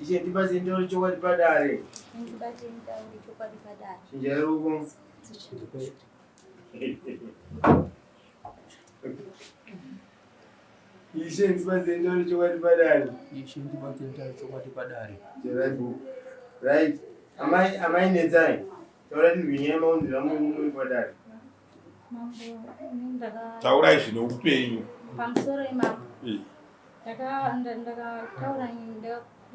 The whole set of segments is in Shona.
Ishe ndibatsire nditaure chokwadi padare. Ndibatsire nditaure chokwadi padare. Chinjai ruoko. Ishe ndibatsire nditaure chokwadi padare. Ishe ndibatsire nditaure chokwadi padare. Right book. Right. Amai amai netsai. Taura tizwe nyaya maunzira muri padare. Mambo, ini ndaka Taurai zvine upenyu. Pamusoro imambo. Eh. Ndakataura ndakauya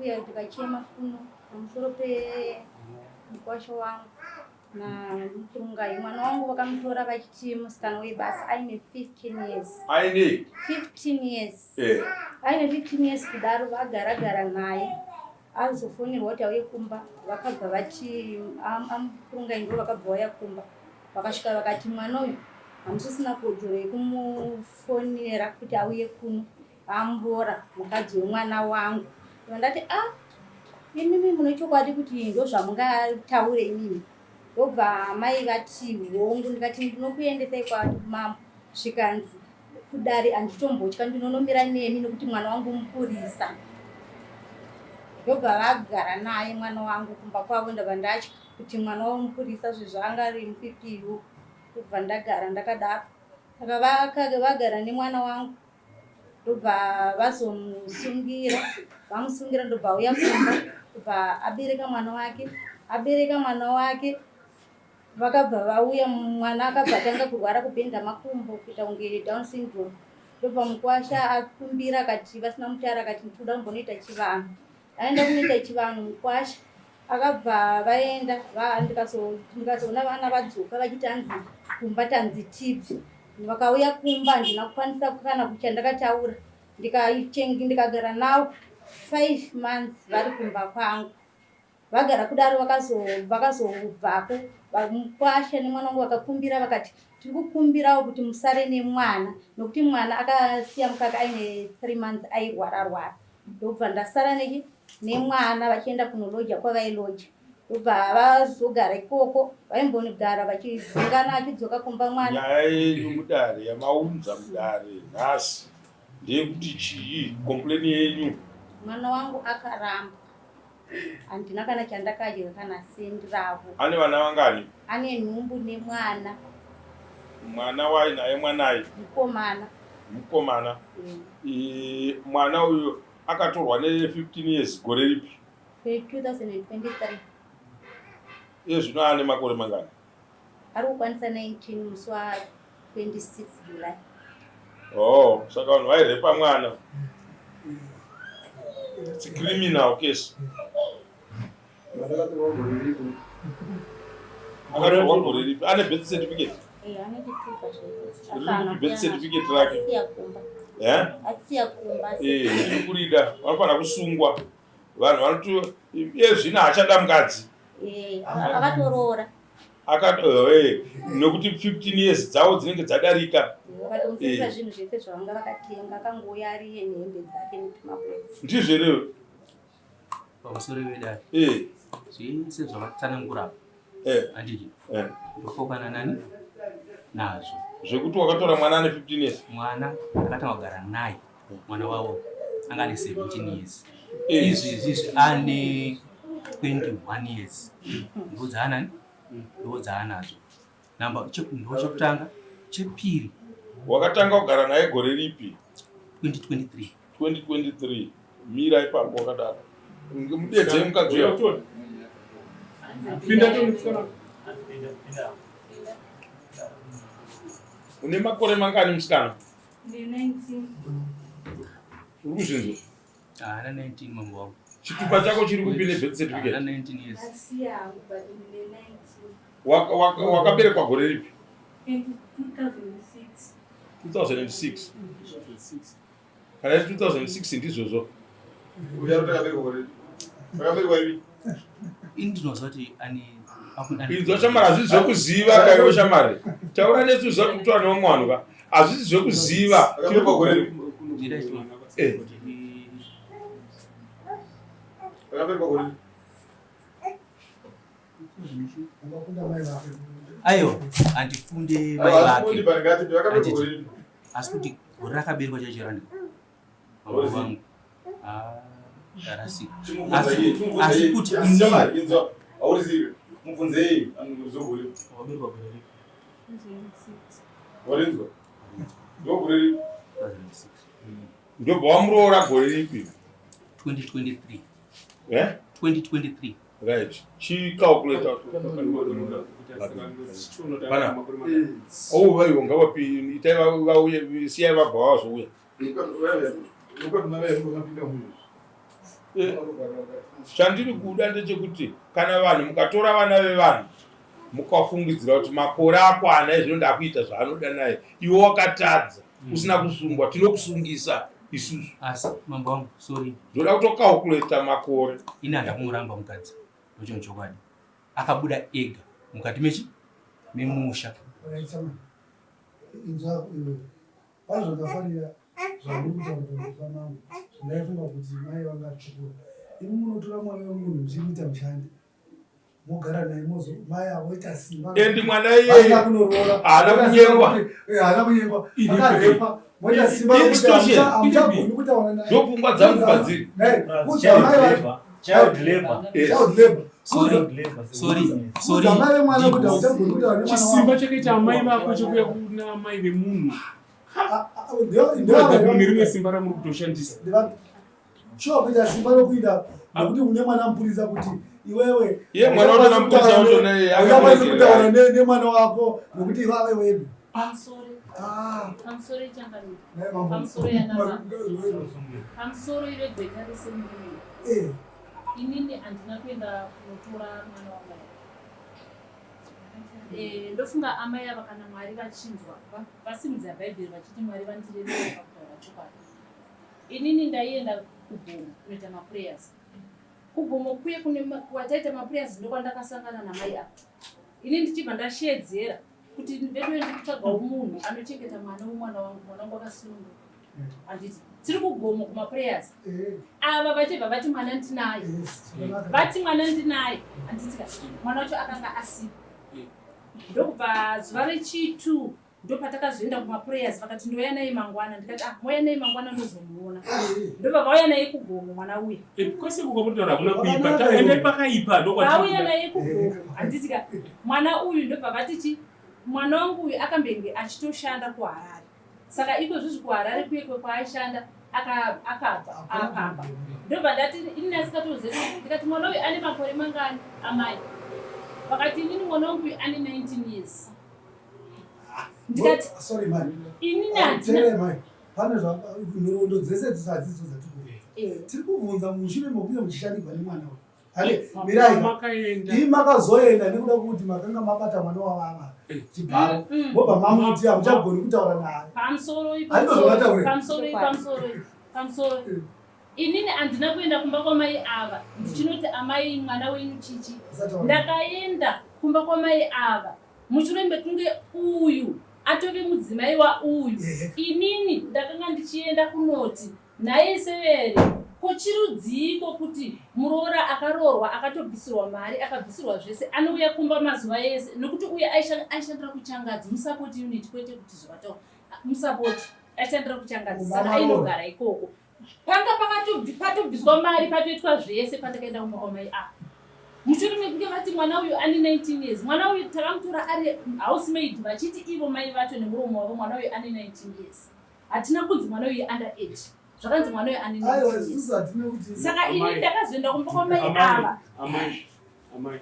ndikachema kuno pamusoro pemukwasha wangu namukurungai mwana wangu vakamutora vachiti musikana webasa aine 15 years. Aine 15 years. Eh. Aine 15 years kudaro vagaragara naye azofonirwa kuti auye kumba vakabva vati amukurungai ndo vakabva vauya kumba vakasvika vakati mwana uyu hamusisina kodzero yekumufonera kuti auye kuno ambora mukadzi wemwana wangu ndati a ah, imimi mune chokwadi kuti ndozvamungataure imimi ndobva amai vati hongu ndikati ndinokuendesai kwamambo zvikanzi kudare handitombotya ndinonomira nemi nokuti mwana wangu mupurisa ndobva vagara naye mwana wangu kumba kwavo ndabva ndatya kuti mwana wavo mupurisa zvezvo anga ari mupipiwo ndobva ndagara ndakadaro saka vagara nemwana wangu ndobva vazomusungira vamusungira ndobva auya kumba ndobva abereka mwana wake abereka mwana wake vakabva vauya mwana akabva atanga kurwara kubhenda makumbo kuita kunge down syndrome ndobva mukwasha akumbira akati vasina mutara akati ndikuda kumbonoita chivanhu aenda kunoita chivanhu mukwasha akabva vaenda ndikazoona vana vadzoka vachiti hanzi kumba tanzi tibvi vakauya kumba handina kukwanisa kana kuchandakataura ndikagara nawo 5 months vari kumba kwangu vagara kudaro vakazobvako mukwasha nemwana wangu vakakumbira vakati tiri kukumbirawo kuti musare nemwana nokuti mwana akasiya mukaka aine 3 months airwara rwara ndobva ndasara neki nemwana vachienda kunoloja kwavailoja ndobva vazogara ikoko vaimbonogara vachidzingana achidzoka kumba mwana nyaya yenyu mudare yamaunza mudare nhasi ndeyekuti chii complain yenyu mwana wangu akaramba handina kana chandakadya kana sendi ravo ane vana vangani ane nhumbu nemwana mwana wai naye mwanai mukomana mukomana mm. mwana uyu akatorwa ne15 years gore ripi 2023 iye zvino ane makore mangani ari kukwanisa 19 musi wa 26 July. Oh, saka vanhu vairepa mwana. It's a criminal case. Akatorwa gore ripi? Ane birth certificate? Eh, ane chitupa chete. Birth certificate rake. Asiya kumba. Eh? Asiya kumba. Eh, ndiri kurida. Vanofanira kusungwa. Vanhu vanoti iye zvino haachada mukadzi. Eh, akatoroora. Eh, nekuti 15 years dzavo dzinenge dzadarika. Vakatomutsira eh. zvinhu zvese zvavanga vakatenga akangouya ari iye nehembe dzake netumakwetsi. Ndizvo here? Pamusoro vedare. Eh. Zvese zvavatsanangura. Eh. Handiti. Eh. Ndopokana nani? Nazvo. Zvekuti wakatora mwana ane 15 years. Mwana akatanga kugara naye. Mwana wavo anga ane 17 years. Izvi izvi ane 21 years. Ndodzaanani? Ndodzaanadzo. Namba ndo chekutanga, chepiri. Wakatanga kugara naye gore ripi? 2023. 2023. Mira ipapo wakadaro. Mudedzei mukadzi uyo. Pinda tomusikana. Une makore mangani musikana? Ndine 19. Uri kuzvinzwa? Haana 19 mambo wangu. Chitupa chako chiri kupi nebirth certificate? Haana 19 years. Asiya hangu but ndine 19. Wakaberekwa gore ripi? 2006. 2006. Kana iri 2006 ndizvozvo. Ini ndinoziva kuti ane Inzwa shamari hazvisi zvekuziva kaiwe shamari. Taura nesu ziva kuti kutaura nevamwe vanhu ka. Hazvisi zvekuziva. Tiri pagore ripi? Eh. Aiwa, handifunde mai vake. Asi kuti gore rakaberekwa chacho rani. Mambo vangu. Ah. Ndarasika. Asi kuti inini mubvunzei zogore waberekwa gore ripi? warinzwa ndogore ripi 2006. Ndobva wamuroora gore ripi? 2023. Eh? 2023. Right. Chicalculate. Pana. Oh, vaiwo ngavapi itai vauye siyai vabva vazouya. Chandiri kuda ndechekuti kana vanhu mukatora vana vevanhu mukafungidzira kuti makore akwana izvino ndakuita zvaanoda naye iwe wakatadza usina kusungwa tinokusungisa isusu. Asi mambo wangu, sorry. Ndoda kutokalkuleta makore. Ini handakumuramba mukadzi, ndocho chokwadi. Akabuda ega mukati mechi memusha. Inzwa iwe, pazvandafarira zvamuri kutaura pamusoro mangu, zvandaifunga kuti mai vangatukura. Imi munotora mwana wemunhu muchimuita mushandi, mogara naye mozo mai avoita simba. Endi mwana iyeye Vasina kunoroora. haana kunyengwa. Haana kunyengwa. Akarepwa. Moita simba rokuti Extortion. hamuchagoni kutaura naye. Ndopfungwa dzangu padziri. Naye, kuudza mai vacho. Child labor. Yes. Child labor. Sorry. Child labor. Sorry. Sorry. Kuudza mai vemwana kuti hauchagoni kutaura nemwana Chisimba wako. chakaita amai vako chekuya kuna amai vemunhu. Ndio Kuratidza kuti mune rimwe simba ramuri kutoshandisa. Sure kuita simba rokuita nekuti une mwana mupurisa kuti iwewe Iye mwana wacho namupurisa wacho naye haungakwanisi akamuregerera. kutaura nemwana wako nekuti ivave wedu. Ah, Pamusoro ichangamire. naye mambo. Pamusoro yanamama. Pamusoro iregweta resemurume. Eh, Inini handina kuenda kunotora mwana wamai. Eh, ndofunga amai ava kana Mwari vachinzwa vasimudza Bhaibheri vachiti Mwari vandiremera pakutaura chokwadi. Inini ndaienda kugomo kunoita maprayers. Kugomo kuye kune kwataita maprayers ndokwandakasangana namai ava. Ini ndichibva ndashedzera kuti veduwe ndikutsvagawo munhu anochengeta mwana wemwana wangu, mwana wangu akasununguka. Handiti tiri kugomo kumaprayers. Ava vachibva vati mwana ndinaye. Yes, zvakanaka. Vati mwana ndinaye. Handiti ka mwana wacho akanga asipo. Ndokubva zuva rechi2 ndopatakazoenda kumaprayers vakati ndouya naye mangwana. Ndikati ah mouya naye mangwana ndozomuona. Ndobva vauya naye kugomo mwana uya. Kwese kukwamutaura hakuna kuipa. Endai pakaipa Vauya ndokwati. naye kugomo. Handiti ka mwana uyu ndobva vati chi mwana wangu uyu akambenge achitoshanda kuHarare. Saka iko zvizvi kuHarare kuye kwaaishanda akabva apamba. Ndobva ndati inini asikatozivi ndikati mwana uyu ane makore mangani amai. Vakati inini mwana wangu uyu ane 19 years. Ndikati Sorry mai. inini handina Teerera mai. Pane nhoroondo dzese dzisadzidzo dzatiri kubvunza. Tiri kubvunza mushure mekunge muchishandirwa nemwana uyu. Ale, mirai. Makaenda. Imi makazoenda nekuda kwekuti makanga mabata mwana wavava chibharo. Mobva mamuti hamuchagoni kutaura naye. Pamusoro Handizvo zvavataura. pamusoro pamusoro pamusoro. Inini handina kuenda kumba kwamai ava ndichinoti amai mwana wenyu chichi. Usataura. Ndakaenda kumba kwamai ava mushure mekunge uyu atove mudzimai wauyu. Inini ndakanga ndichienda kunoti nhaye severe ko chirudziiko kuti muroora akaroorwa akatobvisirwa mari akabvisirwa zvese anouya kumba mazuva ese nekuti uyu aishandira kuchangadzi musupport unit kwete kuti zvavataura musupport aishandira kuchangadzi saka ainogara ikoko. Panga patobviswa mari patoitwa zvese patakaenda kumba kwamai ava. Mushure mekunge vati mwana uyu ane 19 years. Mwana uyu takamutora ari housemaid vachiti ivo mai vacho nemuromo wavo mwana uyu ane 19 years. Hatina kunzi mwana uyu under age. Zvakanzi mwana uyu ane 19 Aiwa, years. isusu hatina kuti Saka ini Amai. ndakazoenda kumba kwamai Amai, ava. amai, amai,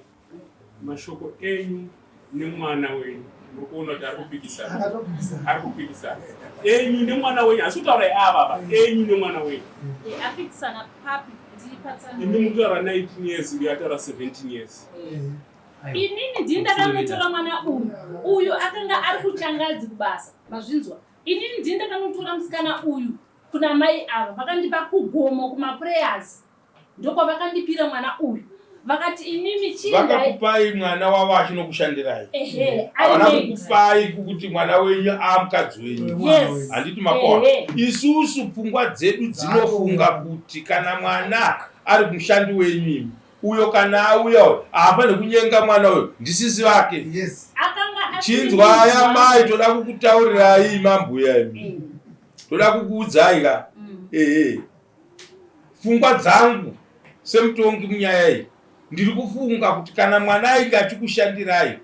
mashoko enyu nemwana wenyu muri kuona kuti ari kupikisana. Akatopikisana. Ari kupikisana. Enyu nemwana wenyu, asi kutaurai ava apa, enyu nemwana wenyu. Apikisana papi ndipatsanure. Imi muri kutaura 19 years, uyu ataura 17 years. Inini ndini ndakanotora mwana uyu. Uyu akanga ari kuchangadzi kubasa. Mazvinzwa. Inini ndini ndakanotora musikana uyu kuna mai ava. Vakandipa kugomo kumaprayers. Ndokwavakandipira mwana uyu. Vakati inini chiendai. Vakakupai mwana wavo achinokushandirai. Ehe, Havana ari maid. kukupai kukuti mwana wenyu amukadzi wenyu. Yes. Handiti makona. Ehe. Isusu pfungwa dzedu dzinofunga kuti kana mwana ari mushandi wenyu imi, uyo kana auya uyo haafaniri kunyenga mwana uyo, ndisisi vake. Yes. Akanga asiri Chinzwaya mwana. mai, toda kukutaurirai mambuya imi. Toda kukuudzai ka. Ehe. Pfungwa dzangu Semutongi munyaya iyi ndiri kufunga kuti kana mwana ainge achikushandirai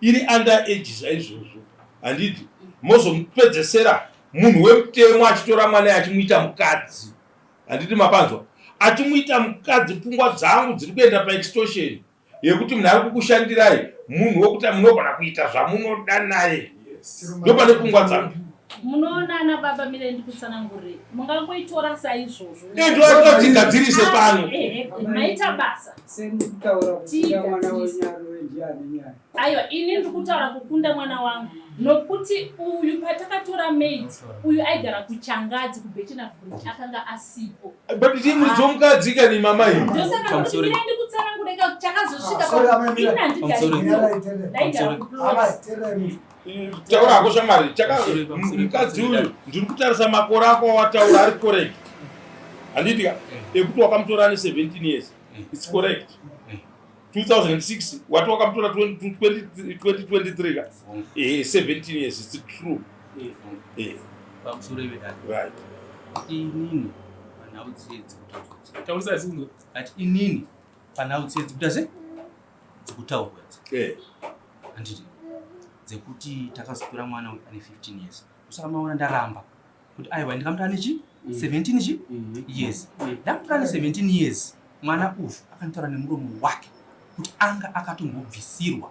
iri under age saizvozvo handiti mozomupedzesera munhu wemutemo achitora mwana achimuita mukadzi handiti mapanzwa achimuita mukadzi pfungwa dzangu dziri kuenda paextortion yekuti munhu ari kukushandirai munhu wekuti munogona kuita zvamunoda naye ndopane pfungwa dzangu. Munoonana baba mire ndikutsanangurire mungangoitora saizvozvo ndotigadzirise pano. Maita basa. Aiwa ini ndiri kutaura kukunda mwana wangu nokuti uyu patakatora maid uyu aigara kuchangadzi kubechina bridge akanga asipo. But tii muridzi womukadzi kani mama iyi. Ndosaka ndikuti mire ndikutsanangure ka chakazosvika Ah, sorry, amai, ini mira. handigari Pamusoro. ndaigara kuplot. Taura hako shamwari. Chaka Pamusoro, pamusoro, mukadzi pamusoro. uyu ndiri kutarisa makore ako awataura ari correct. Handiti ka ekuti wakamutora ane 17 years. It's correct. 2006 wati wakamutora 2023 ka? 17 years it's true. Pamusoro ive dare. Right. Inini panhau dziye dzekutaurwa idzi. Taurisa asi Ati inini panhau dziye dzekuita se dzekutaurwa idzi. Handiti dzekuti takazotora mwana uyu ane 15 years. Saka maona ndaramba kuti aiwa ndikamutora ane chi 17 chi years. Ndamutora ane 17 years mwana uyu akanitaura nemuromo wake kuti anga akatombobvisirwa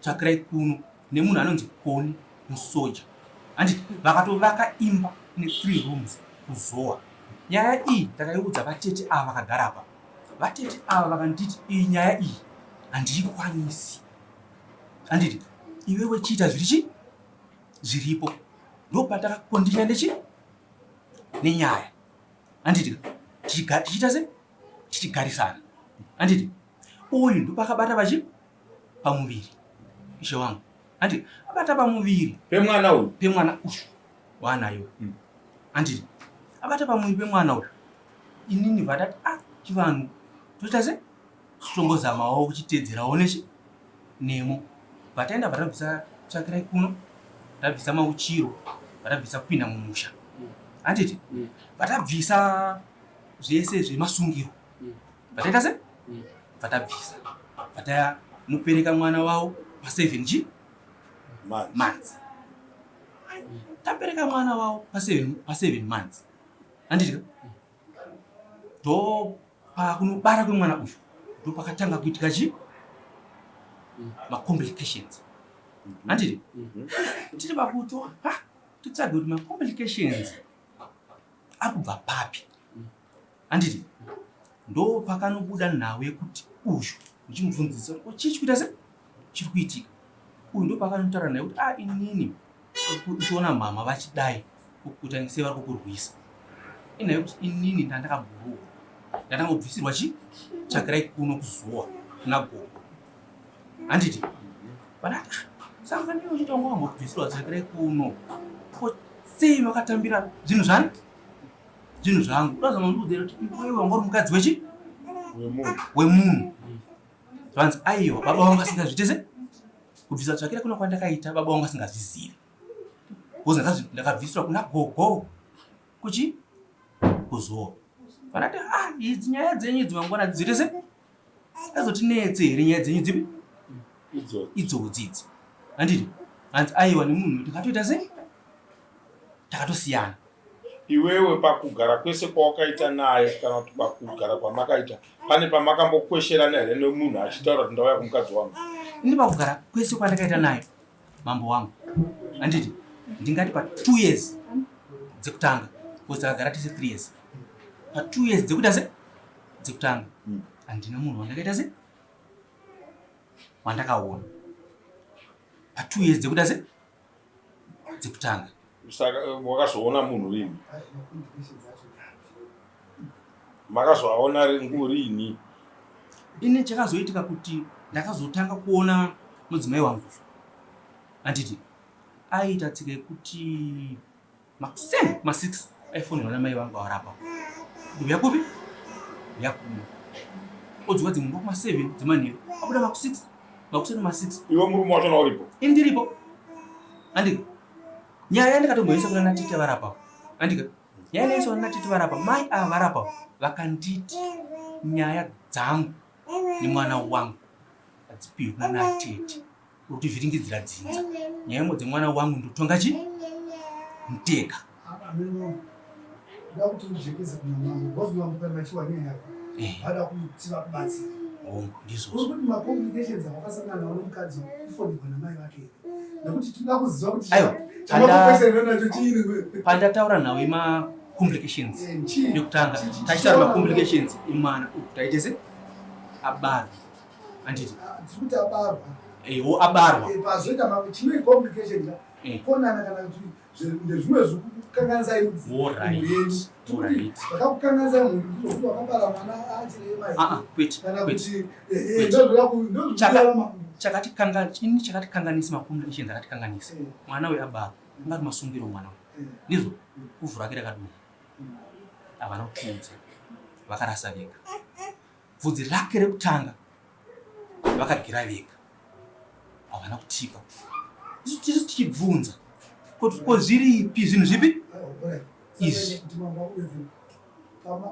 tsvakirai kuno nemunhu anonzi Koni musoja. Handiti vakatovaka imba ine 3 rooms kuZowa. Nyaya iyi ndakaiudza vatete ava vakagara apa. Vatete ava vakanditi iyi nyaya iyi handiikwanisi. Handiti iwewe chiita zviri chi zviripo. Ndopatakakondinya nechi nenyaya. Handiti tichiita se tichigarisana. Handiti uyu ndopakabata pachi pamuviri ishe wangu. Handiti abata pamuviri pemwana uyu pemwana uyu waanayo. Handiti abata pamuviri pemwana uyu inini vatati ah chivanhu toita se tongozamawo kuchiteedzerawo nechi nemo vataenda vatabvisa tsvakirai kuno tabvisa mauchiro vatabvisa kupinda mumusha handiti vatabvisa zvese zvemasungiro vataita se vatabvisa vatanopereka mwana wavo pa 7 chi months tapereka mwana wavo pa 7 pa 7 months handiti ndo pakunobara kwemwana uyu ndopakatanga kuitika chi macomplications handiti tiri pakuto titsvage kuti macomplications ari kubva papi handiti ndo pakanobuda nhau yekuti uyu ndichimubvunzisa kuti chii chikuita se chiri kuitika uyu ndo pakanotaura naye kuti a inini uchiona mhama vachidai kuita sevari kukurwisa inhau yekuti inini ndandakabhuruwa ndatangobvisirwa chi tsvakirai kuno kuzuwa kuna gogo handiti vanati saka ndiwe uchiti wanga wambobvisirwa tsvakirai kuno ko sei vakatambira zvinhu zvani zvinhu zvangu unoza mandiudzira kuti iwewe wanga uri mukadzi wechi wemunhu zvanzi aiwa baba vangu asingazviite se kubvisa tsvakira kuno kwandakaita baba vangu asingazvizivi because ndakabvisirwa kuna gogo kuchi kuzowa vanati ah idzi nyaya dzenyu idzi mangwana dzizoite se azotinetse here nyaya dzenyu dzipi idzodzi idzi handiti hanzi aiwa nemunhu tikatoita se takatosiyana. Iwewe pakugara kwese kwawakaita naye kana kuti pakugara kwamakaita pane pamakambokwesherana here nemunhu achitaura kuti ndauya kumukadzi wangu? Ini pakugara kwese kwandakaita naye mambo wangu handiti ndingati pa 2 years dzekutanga because takagara tese 3 years pa 2 years dzekuita se dzekutanga handina munhu wandakaita se wandakaona pa 2 years dzekuita se dzekutanga. Saka wakazoona munhu rini? Makazoaona nguo rini? Ini chakazoitika kuti ndakazotanga kuona mudzimai wangu handiti aiita tsika yekuti makuseni kuma6 aifonerwa namai vangu avarapa kuti uya kupi uya kuno odzoka dzimwe nguva kuma7 dzemanheru abuda maku6 makuseni ma6 Iwe murume wacho na uripo? Ini ndiripo andika nyaya yandikatomboisa kuna natete varapa andika nyaya ndaisa kuna natete varapa mai ava varapa vakanditi Nyaya dzangu nemwana wangu hadzipiwe kuna natete. Uri kutivhiringidzira dzinza. Nyaya yangu dzemwana wangu ndotonga chi muteka. Ndoda kuti ujekese kuna mambo because mambo kana vachiwa nyaya yako eh. vada kuti vakubatsire. Hongu, ndizvozvo. Uri kuti macomplications awakasangana nawo nemukadzi kufonekwa namai vake here? Nekuti tinoda kuziva kuti chamakukwesana nacho chiini. Pandataura nhau yemacomplications eh, yekutanga tachitaura macomplications emwana uku taite se abarwa handiti? Ah, tiri kuti abarwa. Ewo abarwa. Eh, pazoita mamwe chinoi complication kukonana kana kuti ndezvimwe zvikukanganisai mhuri yenyu zvakakukanganisai mhuri ndizvokuti wakabara mwana achirema ah, ah, kana kuti eh, eh, chakatikanganisa makomplications akatikanganisa eh. mwana uyu abara ungati masungiro mwana uyu ndizvo kuvhu rake rakaduma havana kutiudza vakarasa vega bvudzi rake rekutanga vakagira vega havana kutipa isu tisu tichibvunza kuti ko zviripi zvinhu zvipi izvi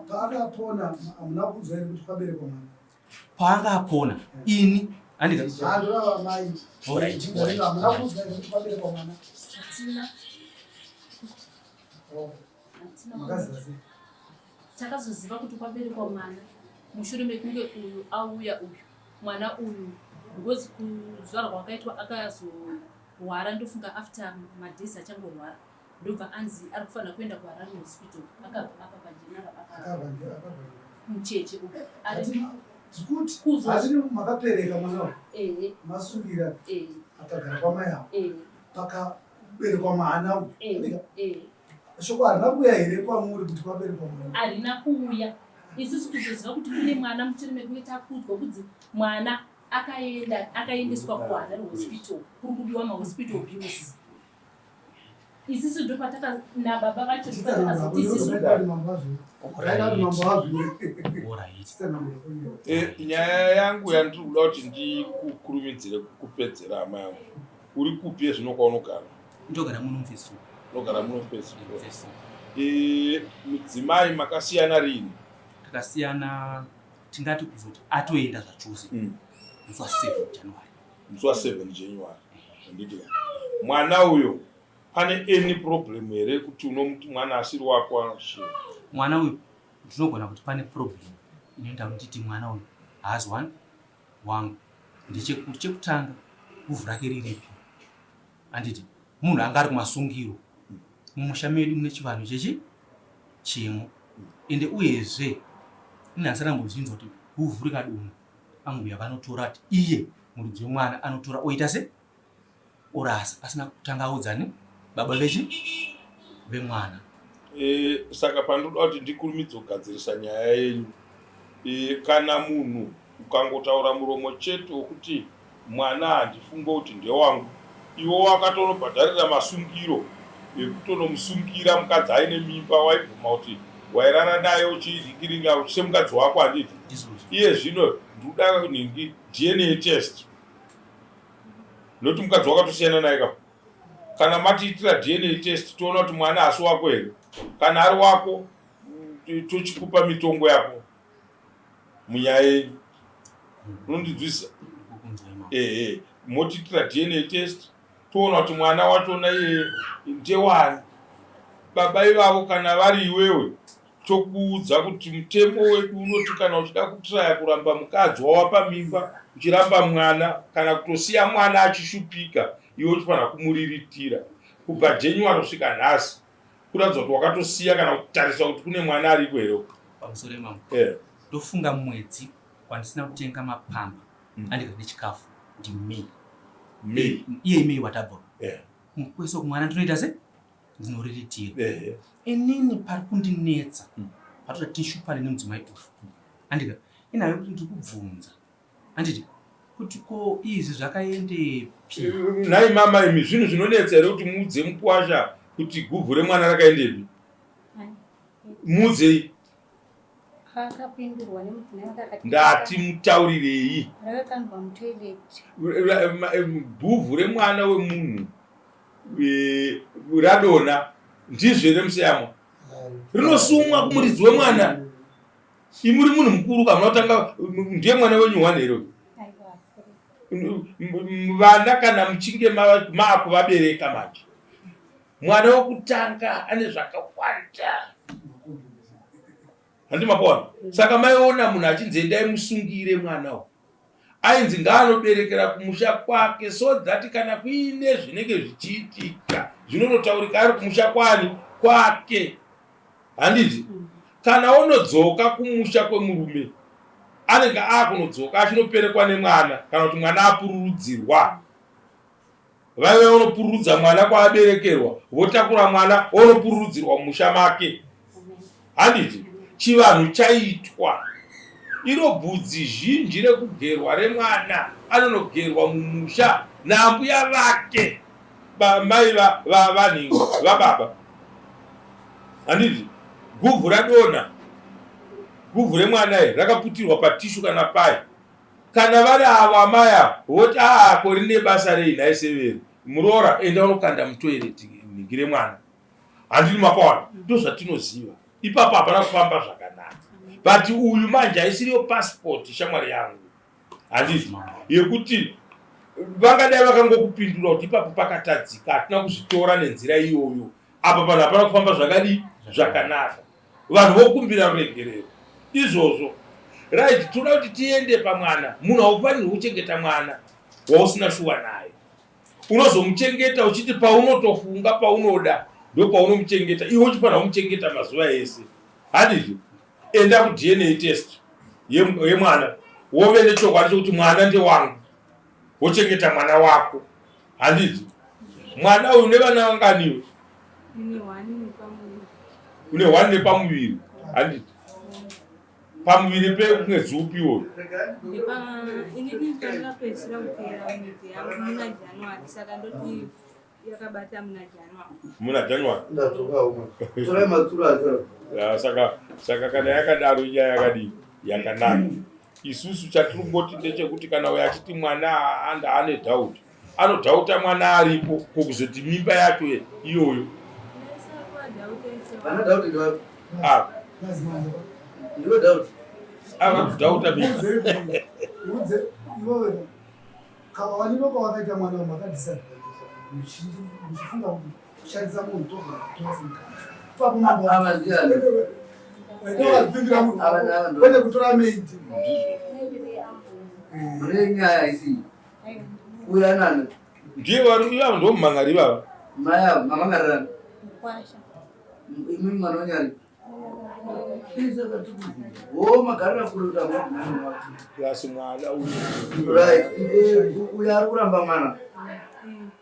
paakapona hamuna kunzwa here kuti kwaberekwa mwana paanga apona ini handika Takazoziva kuti kwaberekwa mwana mushure mekunge uyu auya uyu mwana uyu because kuzvarwa kwakaitwa akazorwara ndofunga after madays achangorwara ndobva anzi ari kufanira kuenda kuharare hospital akabva apa pageneral mucheche uyu ari makapereka mwana masungira akagara kwamai avo pakaberekwa mwana uyu Shoko harina kuuya here kwamuri kuti kwaberekwa mwana? Harina kuuya. Isusu kuzoziva kuti kune mwana mushure mekunge takuudzwa kunzi mwana akaenda akaendeswa kuHarare Hospital kuri kudiwa mahospital bills. Isusu ndopataka nababa vacho ndopatakazoti isusu eh, nyaya yangu yandiri kuda kuti ndikukurumidzire kukupedzera hama yangu uri kupi ezvino kwaunogara ndogara muno mufesi ndogara muno mufesi e, mudzimai makasiyana rini takasiyana tingati kuzoti atoenda zvachose mm. musi wa 7 january musi wa 7 january handiti mwana uyo pane any problem here kuti unomuti mwana asiri wako anoshia mwana uyu ndinogona kuti pane problem inoita kuti nditi mwana uyu haazi one wangu ndechekuti chekutanga guvhu rake riripi handiti munhu anga ari kumasungiro mumusha medu mune chivanhu chechi chemo ende uyezve ini handisati ndambozvinzwa kuti guvhu rikadonha ambuya vanotora ati iye muridzi wemwana anotora oita se orasa asina kutanga audzani baba vechi vemwana e, saka pandinoda kuti ndikurumidze kugadzirisa nyaya yenyu e, kana munhu ukangotaura muromo chete wekuti mwana handifunge kuti ndewangu iwe wakatonobhadharira masungiro ekutonomusungira mukadzi aine mimba waibvuma kuti wairara naye uchiringiringa semukadzi wako handiti iye zvino ndikuda nhingi dna test nokuti mukadzi wakatosiyana naye ka kana matiitira dna test toona kuti mwana asi wako here kana ari wako tochikupa mitongo yako munyaya yenyu unondinzwisisa ehe motiitira dna test toona kuti mwana wachona iye ndewani baba ivavo kana vari iwewe Tokuudza kuti mutemo wedu unoti kana uchida kutraya kuramba mukadzi wawapa mimba uchiramba mwana kana kutosiya mwana achishupika iwe uchifanira kumuriritira kubva January kusvika nhasi kuratidza kuti wakatosiya kana kutarisa kuti kune mwana ariko here pamusoro imamo eh. Ndofunga mwedzi wandisina kutenga mapamba mm. andika nechikafu ndi May May iye May watabva yeah. Kwese kumwana ndinoita se ndinoriritira inini pari kundinetsa hmm. patoda tishupane nemudzimai uyu andika inayo kuti ndiri kubvunza anditi kuti ko izvi zvakaendepi eh, nhai mama imi zvinhu zvinonetsa here kuti muudze mukwasha kuti guvhu remwana rakaendepi muudzei Akapindurwa nemudzimai wake akati ndati mutaurirei rakakandwa mutoilet. Guvhu remwana wemunhu e, radona ndizvo here museyamwa rinosumwa kumuridzi wemwana. Imuri munhu mukuru ka munotanga ndiye mwana wenyu one here uyu? Vana kana muchinge maakuvabereka manje mwana wekutanga ane zvakawanda handi mapaona saka maiona munhu achinzi endai musungire mwana uyu ainzi ngaanoberekera kumusha kwake so that kana kuine zvinenge zvichiitika zvinonotaurika ari kumusha kwani kwake handiti kana onodzoka kumusha kwemurume anenge akunodzoka achinoperekwa nemwana kana kuti mwana apururudzirwa vaive vonopururudza mwana kwaaberekerwa votakura mwana onopururudzirwa mumusha make handiti chivanhu chaitwa iro bvudzi zhinji rekugerwa remwana anonogerwa mumusha naambuya vake mai vanhingi vababa handiti guvhu radonha guvhu remwana iri rakaputirwa patishu kana pai Kana vari avo amai ava voti aa ko rine basa rei nhai severi muroora enda unokanda mutoilet nhingi remwana handini makaona ndozvatinoziva ipapo hapana kufamba zvakanaka but uyu manje haisiriyo passport shamwari yangu handizvo yekuti vangadai vakangokupindura kuti ipapo pakatadzika hatina kuzvitora nenzira iyoyo apa vanhu hapana kufamba zvakadii zvakanaka vanhu vokumbira ruregerero izvozvo right toda kuti tiende pamwana munhu haufanirwi kuchengeta mwana wausina shuwa naye unozomuchengeta uchiti paunotofunga paunoda ndopaunomuchengeta iwe uchifanira kumuchengeta mazuva ese handizvo enda kudna test yemwana wove nechokwadi chokuti mwana ndewangu wochengeta mwana wako handizvo mwana uyu nevana vanganiwe une one nepamuviri handiti pamuviri pemwedzi upi iwoyo muna january saka saka kana yakadaro inyaya yakadii yakanaka isusu chatiri kungoti ndechekuti kana uyo achiti mwana anda ane doubt anodhauta mwana aripo ko kuzoti mimba yacho iyoyo ava kudhauta mimba kawaniro kawakaita mwana makadisadvantage muchifunga kuti kushandisa munhu togona kutora semukadzi ipapo mambo munhu kwete kutora maid mune nyaya isi uya nani ndiye vari ivavo ndomumhangari ivava mai avo mamangarirani imimi mwana wenyari o magarira kure kuti plus mwana right uyo ari kuramba mwana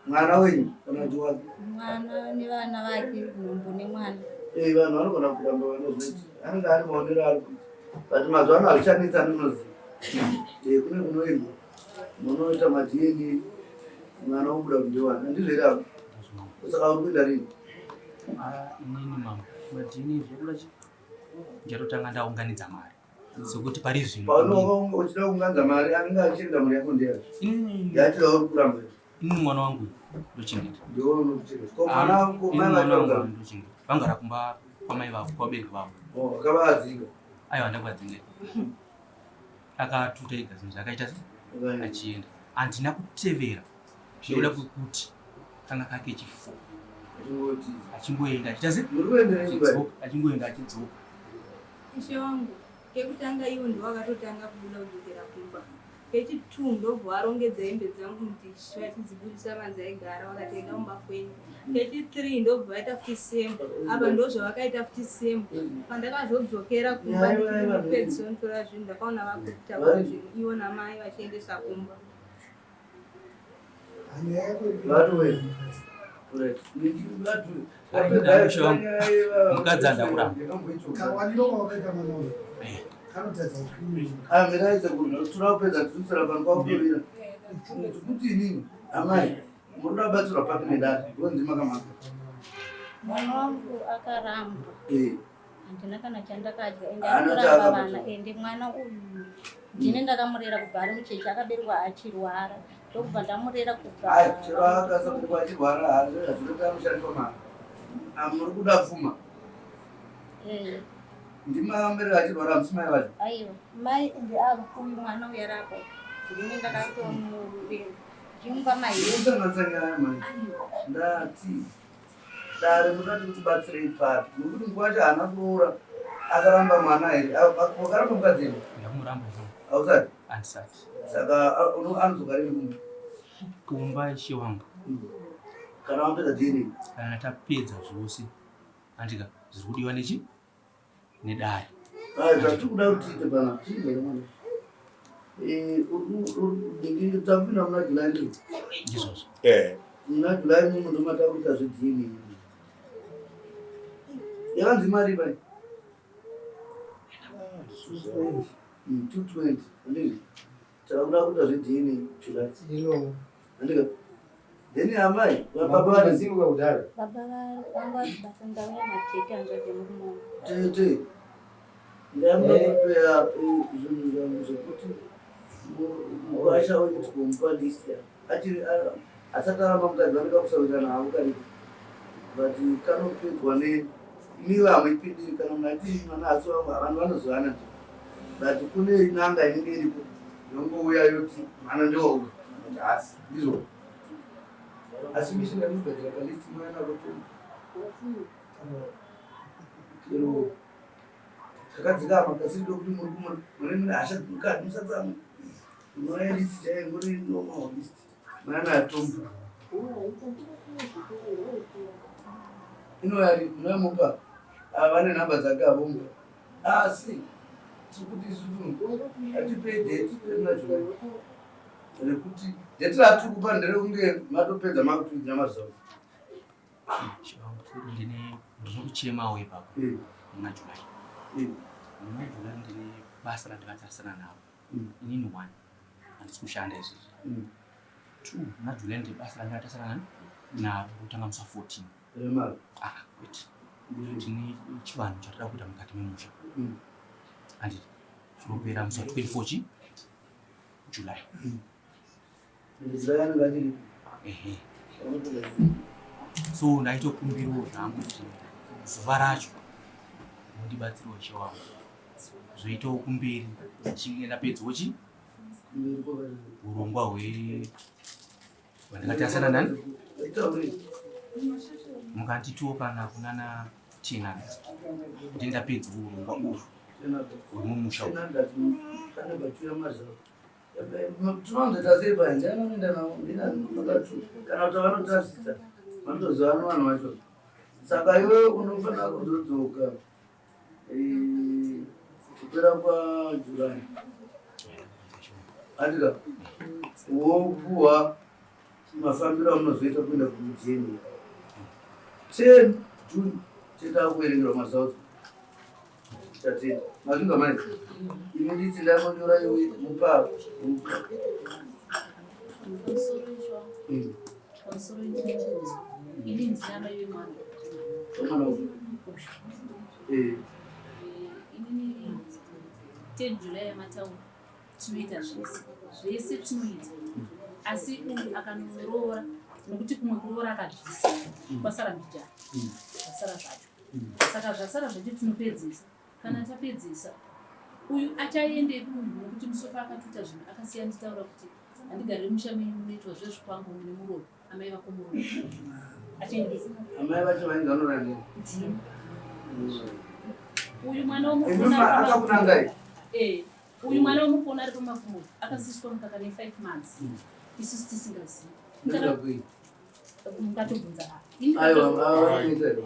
mwana wenyu kana kuti wake mwana nevana vake nhumbu nemwana eh, vanhu vanogona kuramba vana zvoti anenge ari maonero ari kuita but mazuva ano hazvichanetsa ndinoziva eh, kune kunoendwa munoita madna mwana wobuda kuti ndewana handizvo here apo saka uri kuenda rini ah, inini mama madna zvekuda chi ndichatotanga ndaunganidza mari sekuti pari zvino paunonga uchida kuunganidza mari anenge achienda mari yako ndeyazvo yachida uri kuramba inini mwana wangu ndochengeta ndochengeta vangara kumba kwamai vavo kwabereki vavo oh, akavadzinga aiwa ndakuvadzinga akatuta ega zvinhu zvakaita achienda handina kutevera zvinoda kwekuti kanga kake chifo achingoenda achiita se achingoenda achidzoka ishe wangu kekutanga iwo ndiwo akatotanga kubuda kudzokera kumba Kechitwo ndobva warongedza hembe dzangu mudish vachidzibudisa manzaigara vakati enda kumba kwenyu. Kechithree ndobva vaita futi same apa ndozvavakaita futi same. Pandakazodzokera kumba ndichipedzisa notora zvinhu ndakaona vakutakura zvinhu ivo namai vachiendesa kumba. Mukadzi andakuramba. Amiraidza kutura kupedza tutsira pano kwakuvira. Kuti inini amai munoda kubatsirwa papi nedare ndonzi makamaka. Mwana wangu akaramba. Eh. Handina kana chandakadya ende arikuramba vana ende mwana uyu ndine ndakamurera kubva ari mucheche akaberekwa achirwara ndokubva ndamurera kubva chero akasaberekwa achirwara hazvinoita anoshandiswa mari. Muri kuda pfuma. Eh. Ndimambereka achirwara hamusi mai vacho? Aiwa, mai ndeava uyu mwana uyu ari apa. Ndini ndakatomubereka. Ndichimupa maheu. Usanganisa nyaya mai. Ndati dare mungati kutibatsirei papi nekuti mukwasha haana kuroora akaramba mwana here wakaramba mukadzi here ndakumuramba izvo hausati handisati saka anodzoka rini kumba kumba ishe wangu kana wapedza dna kana tapedza zvose andika zviri kudiwa nechi nedare Ayi, zvatiri kuda kuti tiite panapa chiizere mwana takupinda muna July ndizvo ndizvozvo Eh. muna July muno ndomatakuita zvedna yakanzi mari pai 220 handizvo Takuda kuita zveDNA July. Ino. Andika. Then amai baba vari Simuka kudhara. Baba vanga vari basa ndauya natete hanzvadzi yemurume wangu. Tete. Ndamuda kupeya zvinhu zvangu zvekuti mukwasha wenyu tikomupa list ya. Achiri asati aramba mukadzi vanoda kusawirirana havo kariko. But kanopedzwa ne miwe hamuipindiri kana munhu ati mwana asi wangu vanhu vanozivana nje. But kune n'anga inenge iripo yongouya yoti mwana ndewauyu kuti haasi ndizvo. Asi mishina inogadzira kalist mwana nako chero kakadzikama kasiri kekuti muri kumwe mune mune hasha mukati musatsamwe Unoya list chaiyo ingori normal list. Mwana atombo. Inoya munomupa vane nhamba dzake avomupa. Asi tiri kuti isusu hatipei date remuna July. Rekuti date ratiri kupa nderekunge matopedza makutumidzira maresults. Ndine ndiri kuchemawo ipapo muna July. Muna July ndine basa randakatarisana naro. Inini one handisi kushanda izvizvi. Two muna July ndine basa randakatasana nani naro kutanga musi wa 14. Remari. Ah, kwete. Tine chivanhu chatida kuita mukati memusha. Handiti chinopera musi wa 24 chi July. July anenge achiri. Ehe. So ndaitokumbirawo zvangu kuti zuva racho mundibatsirewo ishe wangu. Zvoitawo kumberi ndichinge ndapedzawo chi urongwa hwe hwandakatarisana nani mukanditiwo kana kunana Tina kuti ndapedza urongwa uhwu huri mumusha umu. Tinozoita sei paya ndiani anoenda navo ndinani kana kuti vanotasisa vanotozivana vanhu vacho saka iwe unofanira kuzodzoka eh, kupera kwajuly andika wopuwa mafambiro amunozoita kuenda kujeni 10 june teta kuverengerwa masauti tatenda mazvinzwa mai imi nditsi ndakonyora iwe mupa mwana uyu eh. Inini 10 July yamataura tinoita zvese zvese tinoita asi uyu akanoroora nokuti kumwe kuroora akabvisa kwasara mbijana zvasara zvacho saka zvasara zvacho tinopedzisa kana tapedzisa uyu achaendepi uyu nokuti musofa akatuta zvinhu akasiya nditaura kuti handigarire musha menyu munoitwa zvezvikwangu mune muroyi amai vako muroyi achaendepi amai vacho vainzi vanorandira ndini uyu mwana Imi akakunangai? Eh, uyu mwana wamuri ari pamakumbo akasiswa mukaka ne 5 months isusu tisingazivi Nekuda kwei? Mukatobvunza apa. Aiwa, vanoita here?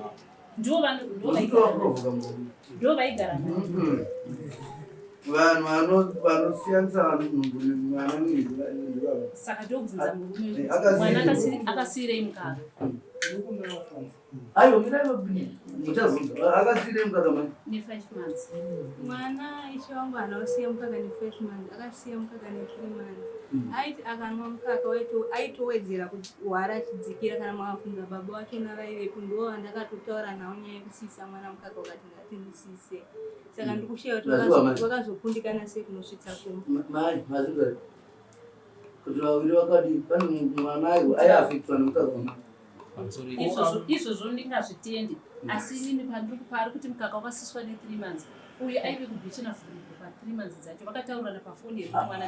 Ndivo vano- ndivo Munotoa vaigara provoka murume. ndivo vaigara naye. Vanhu vanosiyanisa vanhu nhumbu nemwana ndivavo. Saka ndobvunza murume kuti Akasiirei. mwana akasiirei mukaka. Aiwa, mirai muchabvunza. Akasiirei mukaka mai? Ne 5 months. Mwana ishe wangu haana kusiya mukaka ne 5 months, akasiya mukaka ne 3 months. Aiti akanwa mukaka aitowedzera kuhwara achidzikira kana makabvunza baba vachona vaivepo ndivo vandakatotaura navo nyaya yekusiyisa mwana mukaka vakati ngatindisiyise. Saka ndikushaya kuti Mazuva mai. vakazokundikana sei kunosvitsa kumba. Mai, mazuva kuti vaviri vakadii pane mwana aiwa aiafektwa nemukaka wamai. Izvozvo izvozvo ndingazvitendi asi inini pandiri pari kuti mukaka wakasiswa ne 3 months. Uyu aive kuBirchenough pa 3 months dzacho vakataurirana pafoni here kuti mwana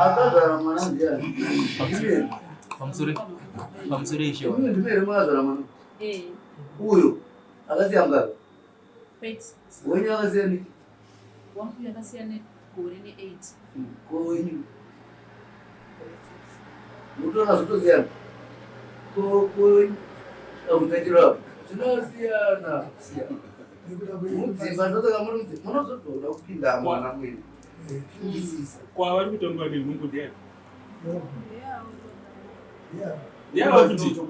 Akazvara mwana ndiani? Pamusoro pamusoro ishe. Uyu ndime here makazvara mwana? Eh. Uyu akasiya mukaka. Kwete. Wenyu akasiya ni? Wangu uyu akasiya negore ne 8. Ko wenyu? Mutoona zvotosiyana. Ko ko wenyu? Akutachira apo. Zvinosiyana. Siyana. Mudzimba ndosaka muri mudzimba munozotoda kupinda mwana mwenyu. Fungisisa. Kwavari kutongwa nenhumbu ndiyani? Ndiani futi?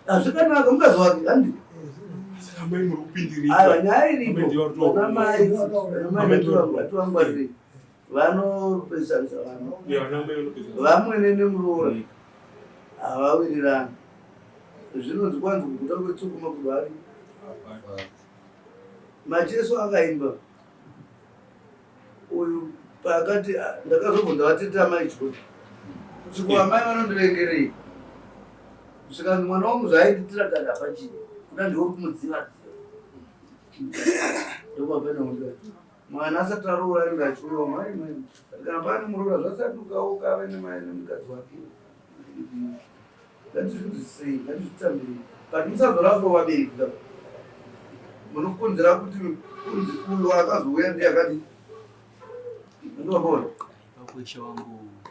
Hazvikanaka mukadzi wake handi. Saka amai muri kupindirira. Aiwa nyaya iripo. Amai ndivo vari kutonga. Vana mai vana mai ngatiwangwarire. Vanopesanisa vanhu. Yeah, vana mai vanopesanisa. Vamwene nemuroora havawirirani. Zvinonzi kwanzi kuguta kwetsuku makudo ari. Macheso akaimba uyu paakati ah, ndakazobvunza vatete amai chikoti kuti ko amai vanondivengerei zvikanzi mwana wangu zvaainditira kare hapachii kuda ndiwe kumudziva ndopapena hondo mwana asati aroora anenge achiuyawo mai mai kana paane muroora zvasandukawo kave nemai nemukadzi wake ngatizvinzwisisei ngatizvitambirei but musazoraswa vabereki ka munokonzera kuti kunzi uyo akazouya ndiye akadi ndovapona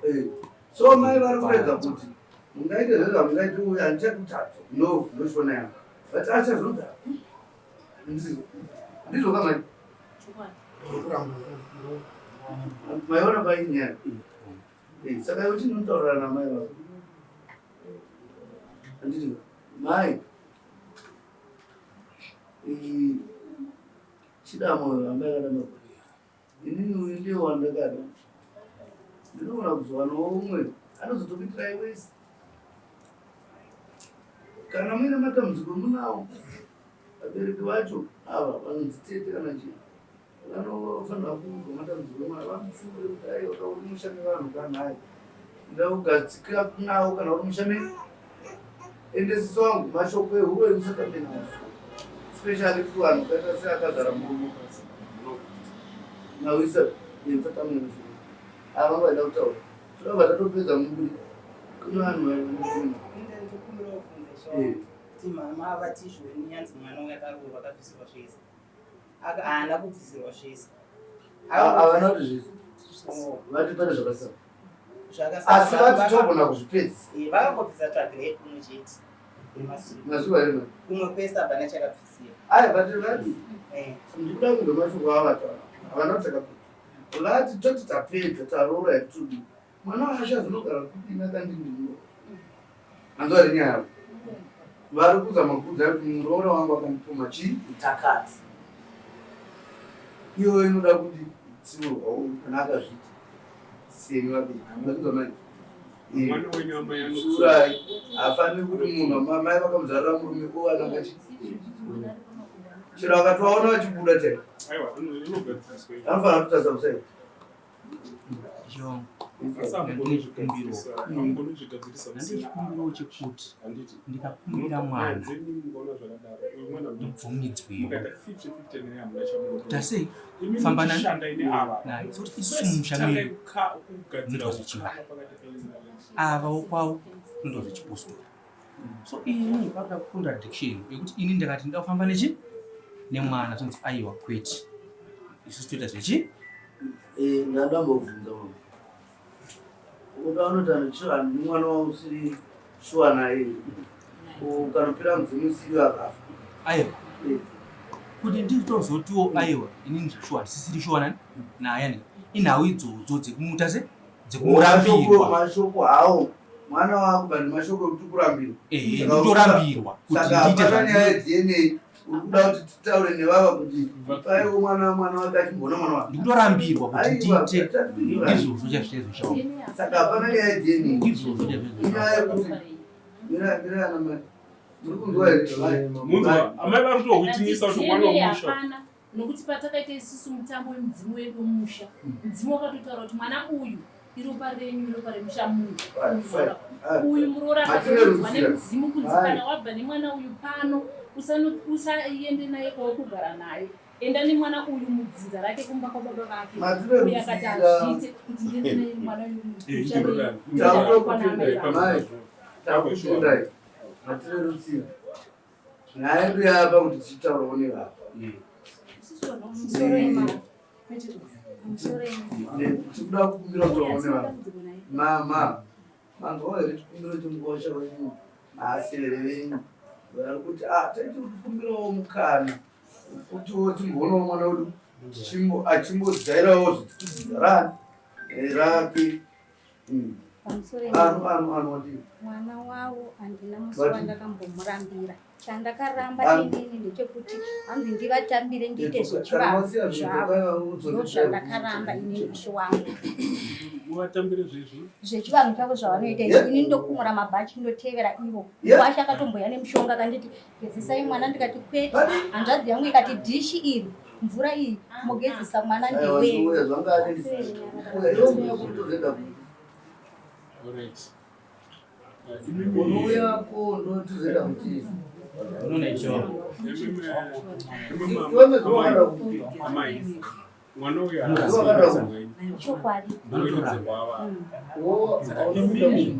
eh, so mai vari kuredza kuti mungaite zvezvamungaite uyo handichati kutadzo no ndoshona yangu but achazodza ndizvo kamai maiona painyaya eh, saka iwe chinotaurira namai vako handiti mai chidamoyo amai kana makore inini uyu ndiye wandakada ndinoona kuzowanawo umwe anozotokuitirai wese kana muine matambudziko munawo vabereki vacho ava vanonzi tete kana chii vanofanira kuudzwa matambudziko emwana vamutsiure kuti aiwa ka uri musha nevanhu kanhai ndakugadzika nawo kana uri musha ne ende sisi wangu mashoko ehuroyi musatambe nawo especially kuvanhu kaita seakazara murume nawisa musatambe namashoko ava vaida kutaura tobva tatopedza muburi kune vanhu vanotii mama vati izvoni yanzi mwana uyo akaroorwa akabvisirwa zvese haana kubvisirwa zvese havana kuti zvese vati pane zvakasara asi vati togona kuzvipedza eh, vakangobvisa tsvagirai kumwe chete mazuva ena kumwe kwese hapana chakabvisira aya vati vati eh. ndikuda kunzwa mashoko avataura havana kuti takapedza vati toti tapedza taroora yatudi Mwana waasha zinogara kupi nakandindinuro. Anzwa here nyaya yavo? Vari kuzama kuudza kuti muroora wangu akandipumha chii? Utakati. Iyo inoda kuti tsiurwa kana akazviita. Seni vaviri. Mazvinzwa manje? Mwana wenyu amai anotsiurai. Haafaniri kuti munhu amai vakamuzvarira murume ovana kachi. Chero akatovaona vachibuda chaivo. Aiwa, inogadziriswa. Anofanira kutarisa kusai. Ndechikumbiro chekuti ndikakumbira mwana ndibvumidzwewo tasei famba naye sokuti isusu mumusha medu munoitwa zvechivanhu ava wokwavo kunoitwa zvechipostori so ini pakuda contradiction yekuti ini ndakati ndida kufamba nechi nemwana zvonzi aiwa kwete isusu toita zvechi eh, ndandambobvunza mama kuti anoti anochira mwana wausiri shuwa naye ukanopira mudzimu usiri akafa aiwa eh. kuti nditozotiwo aiwa inini shuwa ndisisiri shuwa nani naye ni inhau idzodzo dzekumuta se dzekumurambirwa mashoko hawo mwana wako but mashoko ekuti kurambirwa ehe nditorambirwa kuti ndiite zvanyaya yeDNA uri kuda kuti titaure nevava kuti paiwo mwana mwana wake achimboona mwana wake ndikutorambirwa kuti ndiite ndizvozvo chaizvo chaizvo saka hapana nyaya yeDNA ndizvozvo chaizvo inyaya yekuti mira mira ana mai muri kunzwa here munzwa amai vari kutohwitinisa kuti mwana wemusha Nokuti patakaita isusu mutambo wemudzimu wedu wemusha, mudzimu wakatotaura kuti mwana uyu iropa renyu, iropa remusha muno. Uyu muroora akatoudzwa nemudzimu kunzi kana wabva nemwana uyu pano usaende naye kwawakugara naye. Enda nemwana uyu mudzinza rake kumba kwababa vake. Matire Uyu akati rutsira. hazviite kuti ndiende naye mwana uyu Eh, Takutendai, takutendai. Matire rutsira. Nyaya yedu yapa kuti tichitaurawo nevapa. Tikuda kukumbira kuti vaone vanhu. Mama, manzwa here chikumbiro chemukosha wenyu maasevere venyu vari kuti ah taiti kukumbirawo mukana kutiwo timboonawo mwana wedu achimbojairawo zvitikudzidza rani rake. Pamusoro Ano ano ano wadii? Mwana wavo handina musi Vati- wandakambomurambira. Chandakaramba Am- inini ndechekuti hanzi ndivatambire ndiite Kana zvechivanhu wasiya zvinhu zvavo. zvakaudzwa Ndozvandakaramba inini ishe wangu. Muvatambire zvezvi. Zvechivanhu chavo zvavanoita izvi Yeah. ini ndokumura mabhachi ndotevera ivo. Yeah. Washa akatomboya nemushonga akanditi gezesai mwana ndikati kwete. Hanzvadzi yangu ikati dhishi iri mvura iyi mogezesa mwana Aiwa, ndewenyu. ndiuya zvanga ari uya iwe uya kutozoenda ku Alright. unouya ko ndotozoenda kuti Unoona icho. Iwe mezvo kuti Amai, mwana uyu Zuva wakada Chokwadi. haasi wo Saka imimi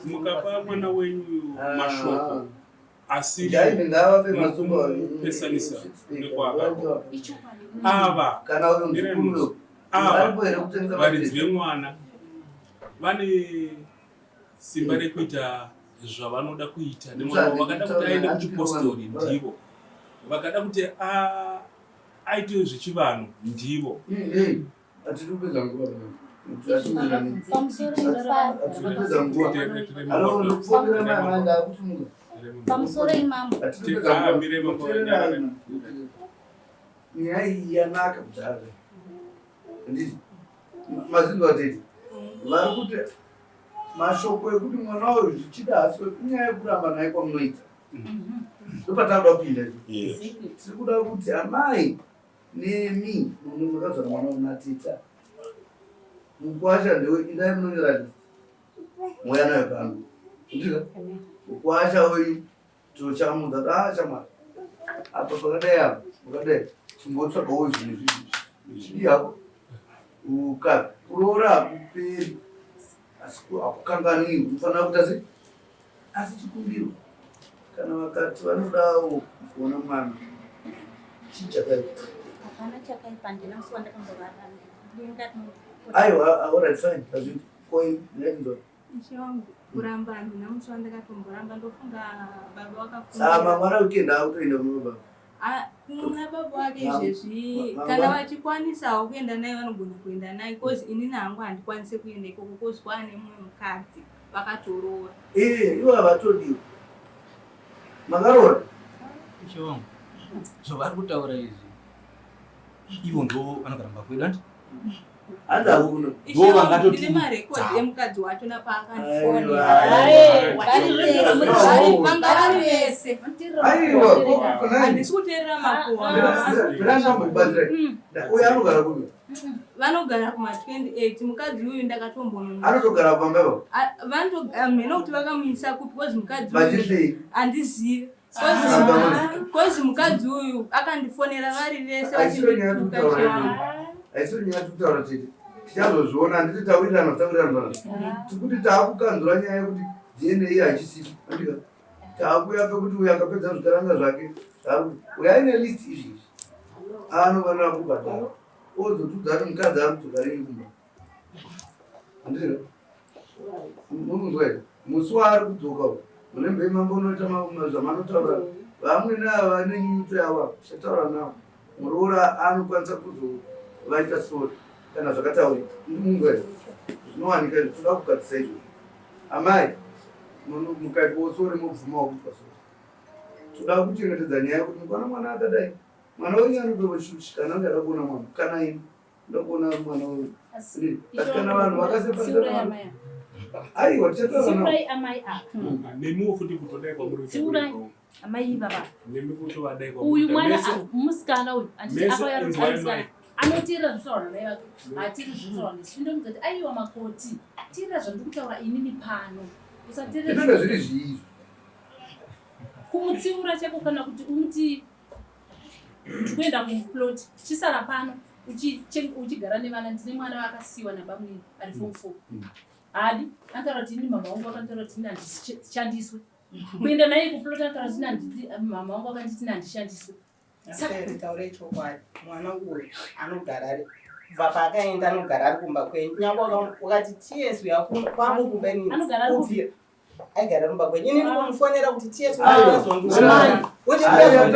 mukapa mwana wenyu mashoko asiri Jaini ngavape masumba pesanisa nekwaakabva. Ava kana uyo muzukuru ava aripo here kutengesa varidzi madhezi? vemwana vane simba rekuita zvavanoda kuita nemwana wavo. Vakada kuti aende kuchipostori ndivo, vakada kuti aite zvechivanhu ndivo. Eh, hatiri kupedza nguva pano. Pamusoro imufaro. Hatiri kupedza nguva. Alo, ndikufonera mai amai ndakusumuka. Pamusoro imambo. Hatiri kupedza nguva. Teererai. Nyaya iyi yanaka kudhara. Handiti? Mazinzwa tete. Vari kuti mashoko ekuti mwana uyu zvichida asi inyaya yekuramba naye kwamunoita. Ndopatakuda kupinda izvo. Tiri kuda kuti amai nemi munhu makazvara mwana una tita. Mukwasha ndewe indai munonyora list. Mouya nayo pano. Ndizvo? Mukwasha uyu tochamudza kuti ah shamwari. Apa pakadai apa pakadai chimbotsvagawo zvinhu izvi. Zvichidii hako? Uka kuroora hakuperi asi hakukanganwiwi unofanira kuita sei? Asi chikumbiro kana vakati vanodawo kuona mwana chii chakaipa? Hapana chakaipa handina musi wandakambovarambira. Ndingati Aiwa, alright fine. Hazvidi. Koi, ndinonzwa. Ishe wangu kuramba handina musi wandakatomboramba ndofunga baba Saka wakafunga mangwana weekend akutoenda kuno baba. Kuna baba wake izvezvi Ma- kana mangwana- vachikwanisawo kuenda naye vanogona kuenda naye cause inini hangu handikwanise kuenda ikoko cause kwaane mumwe mukadzi vakatoroora. Eh, ivo havatodiwa. Makaroora? Ishe wangu. Zvavari kutaura izvi. Ivo ndo vanogara mumba kwedu andi? Hanzi hakuno. Ishe wangu vangatoti- ndine marekodhi emukadzi wacho Aiwa. napaakandifonera vari vese Aiwa, ko- handisi kuteerera makuhwa. Ndambokubatsirai. Uyu anogara kupi? Vanogara kuma28 mukadzi uyu ndakatombono Anotogara pamba ipapo. Mheno kuti vakamuisa kupi cause mukadzi uyu Vachihlei. handizivi Ah. cause mukadzi uyu akandifonera vari vese Haisiyo nyaya vachindituka yekutaura chivangu. Haisiyo nyaya yekutaura tete. Tichazozviona handiti tawirirana tawirirana pana. Tikuti taakukanzura nyaya yekuti DNA hachisipo. Andika. Taakuya pekuti uyu akapedza zvikaranga zvake. Uyu aine list izvi izvi. Anofanira kubhadhara. Ozotudza kuti mukadzi ari kudzoka rini kumba. Handiti munonzwa here? Musi waari kudzoka uyu. Mune mbei mambonoita zvamanotaura. Vamwene ava vane nyuto yavo ava, tichataura navo. Muroora anokwanisa kuzovaita sori kana zvakataurika. Ndimunzwa here? Zvinowanika izvi, toda kugadzisa izvozvo. Amai, mukaitwawo sori mobvumawo kuitwa sori. Toda kuchengetedza nyaya yekuti mukaona mwana akadai, mwana wenyu anopewa kana angada kuona mwana, kana ini ndoda kuona mwana wenyu. Asi Asi kana vanhu Tsiurai vakaseparana, amai ava. aiwa tichataura navo. Tsiurai amai ava. Nemiwo futi kutodai kwamuri Tsiurai amai ivava. Nemi kutovadai kwamuri. Uyu mwana musikana uyu handiti Mese akauya inzwai musikana mai. anoteerera zvinotaurwa namai vake hatiri zvinotaurwa nesu ndomudza kuti aiwa makoti teerera zvandiri kutaura inini pano usateerera Zvinenge zviri zviizvo. Kumutsiura chako kana kuti umuti. Ndiri kuenda kuplot. Chisara pano uchigara nevana. Ndine mwana vakasiyiwa nabamwini ari form 4. Haadi. Anotaura kuti ini mama wangu akantaura kuti ini handishandiswe. Kuenda naye kuplot anotaura kuti ini handidi mama wangu akanditi ini handishandiswe. Taure chokwadi mwana uyu anogara ari kubva paakaenda anogara ari kumba kwenyu kunyange wakati ts uya kwangu kumba inini kubvira aigara kumba kwenyu inini kumufonera kuti ts uzondiamai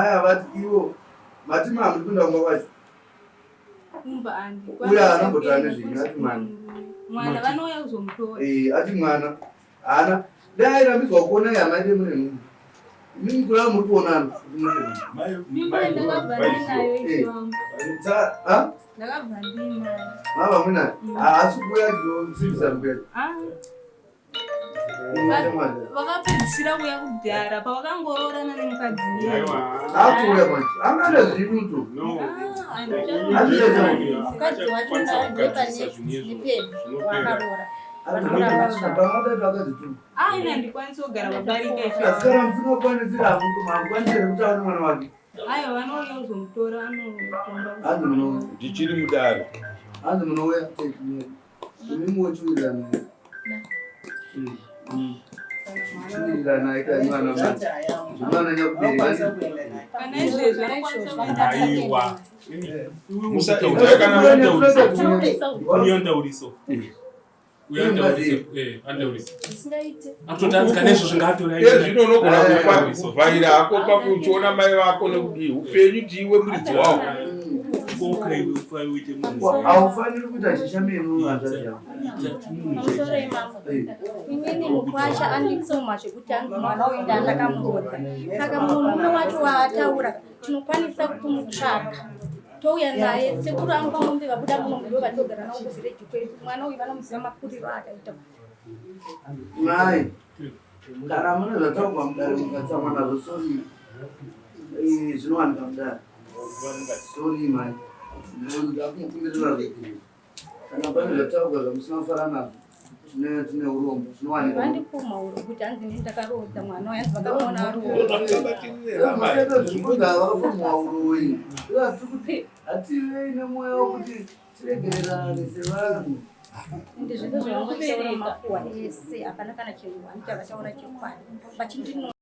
avati ivo mati mamuri kuenda kumba kwacho uya anombotaura nezvenyu ati mwana mwana vanouya kuzomutora eh, ati mwana haana dai airambidzwa kuona iye amai dai mune nhumbu imimi kurava muri kuonana mava muinayo haasi kuuya achizosimbisa mbuya Vakapedzisira kuuya kudhara pavakangoroorana nemukadzi akuuya manje angada zviri kuto mukadzi wacho ndepanepedu wakaroora aina handikwanisi kugara pabarika asi kana musingakwanisira hamukwanisi here kutaura nemwana wake aiwa vanouya kuzomutora anotomba ndichiri mudare hanzi munouya Imi mochiwirirana. Chiwirirana ika mwana mwana. Mwana nyakubereka. Kana izvezvi anokwanisa kuenda Aiwa. Musaita kana Uyandauriso. Uyandauriso. Eh, andauriso. Akutotanzika nezvozvo ngaatore. Iye zvino unogona kuvhaira hako pakuchiona mai vako nekudii upenyu ndiwe muridzi wawo. Haufaniri kuita chishameno hanzvadzi yako. Pamusoro imambo. Inini mukwasha andipfuma zvekuti anzi mwana uyu ndandakamurodza. Saka murume wacho waataura tinokwanisa kumutsvaka touya naye sekuru angu pamombe vabuda muno ndivo vatogara navo kuvhireji kwedu. Mwana uyu vanomuziva makuriro aakaita. Mai, kana mune zvataurwa mudare mukatsamwa nazvo sorry. Eh, zvinowanika mudare. Sorry mai. Ndakukumbirira ruregerero. Kana pane zvataurwa zvamusina kufara nazvo, tine tine urombo zvinowanika. Vandipfuma uro kuti hanzi ndini ndakaroodza mwana uyu hanzi vakamuona aroodza. Zvimbuda vakapumwa uroyi. Kuti hativei nemweya wekuti tiregererane sevanhu. Ende zvese zvavangotaura makuhwa ese hapana kana chinhu one chavataura chokwadi. Vachindino